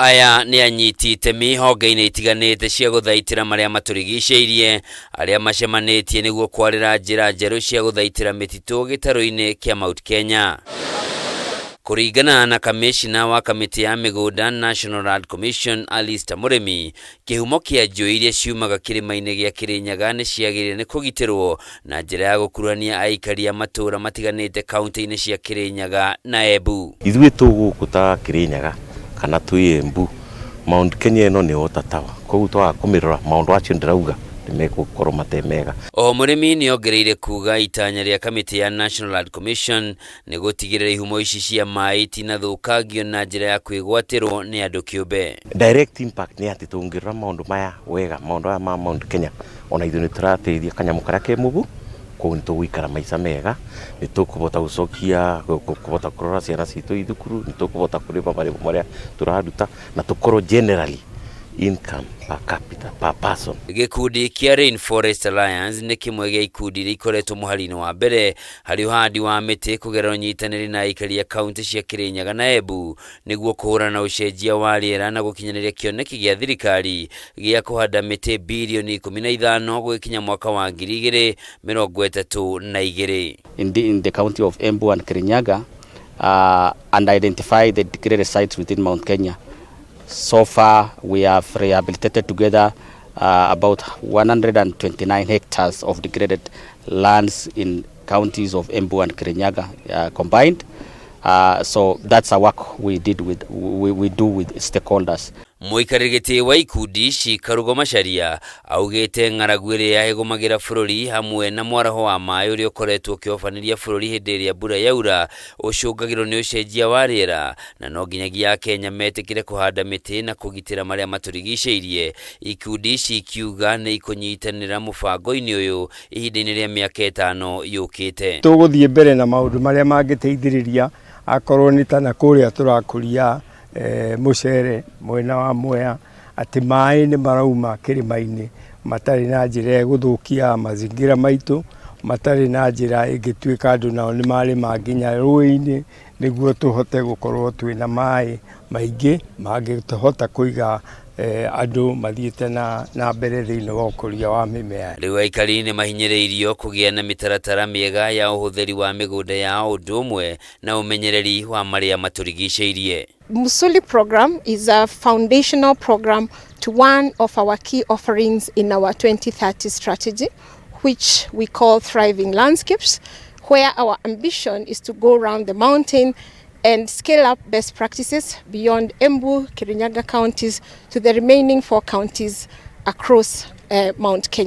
Aya nĩ anyiti itemi honge-inĩ itiganĩte cia gũthaitĩra marĩa matũrigicĩirie, arĩa macemanĩtie nĩguo kwarĩra njĩra njerũ cia gũthaitĩra mĩtitũ gĩtarũ-inĩ kĩa Mount Kenya. Kũringana na kamĩcina wa kamĩtĩ ya mĩgũnda National Land Commission Alistair Mũrĩmi, kĩhumo kĩa njũĩ iria ciumaga kĩrĩma-inĩ gĩa Kĩrĩnyaga nĩ ciagĩrĩire nĩ kũgitĩrwo na njĩra ya gũkuruhania aikari a matũũra matiganĩte kaunti-inĩ cia Kĩrĩnyaga na Embu. Ithuĩ twĩ gũkũ ta Kĩrĩnyaga kana twĩ Embu, Mount Kenya ĩno nĩ water tower, koguo twaga kũmĩrora maũndũ macio ndĩrauga nĩ megũkorwo mate mega. Oho Mũrĩmi nĩ ongereire kuga itanya rĩa kamĩtĩ ya National Land Commission nĩ gũtigĩrĩra ihumo ici cia maĩ itinathũkangio na njĩra ya kwĩgwatĩrwo nĩ andũ kĩũmbe. Direct impact nĩ atĩ tũngĩrora maũndũ maya wega, maũndũ maya ma Mount Kenya, ona ithuĩ nĩ tũrateithia kanyamũ karĩa ke mũhu, koguo nĩ tũgũikara maica mega, nĩ tũkũhota gũcokia, kũhota kũrora ciana citũ i thukuru, nĩ tũkũhota kũrĩha marĩhi marĩa tũraruta, na tũkorwo generally income per capita per person. Gĩkundi kĩa Rainforest Alliance nĩ kĩmwe gĩa ikundi iria ikoretwo mũhari-inĩ wa mbere harĩ ũhandi wa mĩtĩ kũgerera ũnyitanĩri na aikari a kaunti cia Kĩrĩnyaga na Embu nĩguo kũhũrana na ũcenjia wa rĩera na gũkinyanĩria kĩoneki gĩa thirikari gĩa kũhanda mĩtĩ birioni 15 gũgĩkinya mwaka wa 2032. In the county of Embu and Kirinyaga and identify the degraded sites within Mount Kenya. So far, we have rehabilitated together about 129 hectares of degraded lands in counties of Embu and Kirinyaga combined. So that's a work we do with stakeholders. Mũikarĩri gĩtĩ wa ikundi ici Karugo Macharia augĩte ng'aragu ĩrĩa ĩgũmagĩra bũrũri hamwe na mwaraho wa maĩ ũrĩa ũkoretwo ũkĩhobanĩria bũrũri hĩndĩ ĩrĩa mbura yaura ũcũngagĩrwo nĩ ũcenjia wa rĩera, na no nginyagia Akenya metĩkĩre kũhanda mĩtĩ na kũgitĩra marĩa matũrigicĩirie. Ikundi ici ikiuga nĩ ikũnyitanĩra mũbango-inĩ ũyũ ihinda-inĩ rĩa mĩaka 5 yũkĩte. Tũgũthiĩ mbere na maũndũ marĩa mangĩteithĩrĩria, akorwo nĩ ta na kũrĩa tũrakũria mũcere mwena wa Mwea, atĩ maĩ nĩ marauma kĩrĩma-inĩ matarĩ na njĩra ĩgũthũkia mazingira maitũ, matarĩ na njĩra ĩngĩtuĩka andũ nao nĩ marĩma nginya rũĩ-inĩ, nĩguo tũhote gũkorwo twĩna maĩ maingĩ mangĩhota kũiga andũ mathiĩte na mbere thĩinĩ wa ũkũria wa mĩmera. Rĩu aikari nĩ mahinyĩrĩirio kũgĩa na mĩtaratara mĩega ya ũhũthĩri wa mĩgũnda yao, ũndũ ũmwe na ũmenyereri wa marĩa matũrigicĩirie. Musuli program is a foundational program to one of our key offerings in our 2030 strategy, which we call Thriving Landscapes, where our ambition is to go around the mountain and scale up best practices beyond Embu, Kirinyaga counties to the remaining four counties across Mount Kenya.